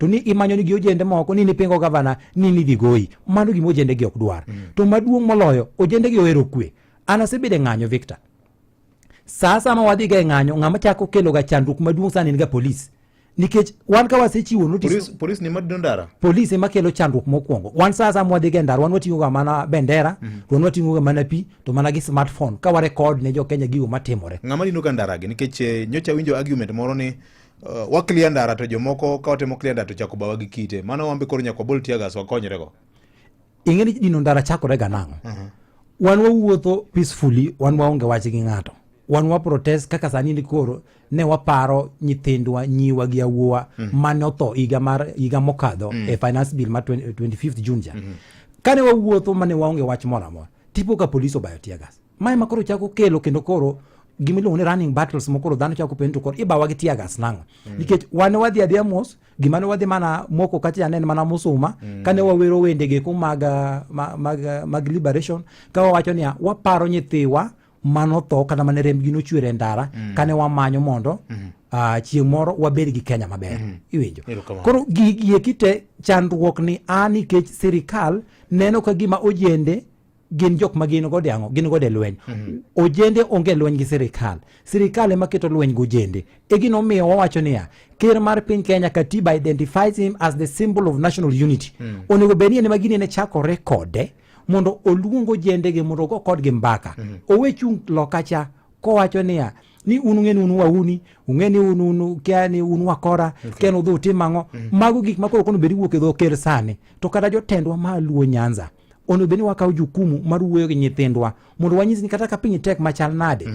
To ni imanyo ni gi ojende moko ni nipingo gavana ni nidhi goyi. Mano gima ojende gi ok dwar. To maduong' moloyo, ojende gi ohero kwe. An asebedo e ng'anyo, Victor. Sa sama wadhi ga e ng'anyo, ng'ama chako kelo ga chandruok maduong' sani en ga polis. Nikech wan ka wasechiwo notice Polis ni madino ndara. Polis ema kelo chandruok mokwongo. Wan sa sama wadhi ga e ndara, wan wating'o ga mana bendera, to wan wating'o ga mana pi, to mana gi smartphone ka wa record ne jo Kenya gigo matimore. Ng'ama dino ga ndara gi? Nikech nyocha winjo argument moro ni wa clear ndara, to jomoko ka watemo clear ndara to chako bawa gi kite. Mano wambe koro nyaka wabol tear gas wakonyre go. Ing'e ni dino ndara chakore ga nang'o? Wan wawuotho peacefully, wan waonge wach gi ng'ato. Wan wa protest kaka sani ni koro ne waparo nyithindwa, nyiwa gi awuowa mane otho higa mar higa mokadho e finance bill mar 20 25th June cha. Kane wawuotho mane waonge wach moro amora, tipo ka polis obayo tear gas. Mae ma koro chako kelo kendo koro gimiluongo ni running battles, mokoro dhano chako penjo to koro ibawa gi tear gas nang'o? Nikech wan wadhi adhiya mos, gima ne wadhi mana moko kacha ne en mana musuma kane wawero wende geko mag liberation, ka wawacho niya waparo nyithiwa manotho kata mane rembgi nochwer e ndara kane wamanyo mondo chieng' moro wabed gi Kenya maber. Iwinjo? Erokamano. Koro gigi eki te chandruok ni a nikech sirikal neno ka gima ojende gin jok ma gin godo e ang'o, gin godo e lweny. Ojende onge lweny gi sirikal, sirikal ema keto lweny gi ojende. E gino omiyo wawacho niya, ker mar piny Kenya, katiba identifies him as the symbol of national unity. Onego bed ni en ema gini ne chakore kode mondo oluong ojendegi mondo ogo kodgi mbaka, owe chung' loka cha kowacho niya ni un ung'e ni un wauni, ung'e ni un kia ni un wakora, kia ni udhi utim ang'o. Mago gik ma koro kono bed wuok e dho ker sani. To kata jotendwa ma Luo Nyanza, onego bed ni wakawo jukumu mar wuoyo gi nyithindwa mondo wanyis ni kata ka piny tek machal nade.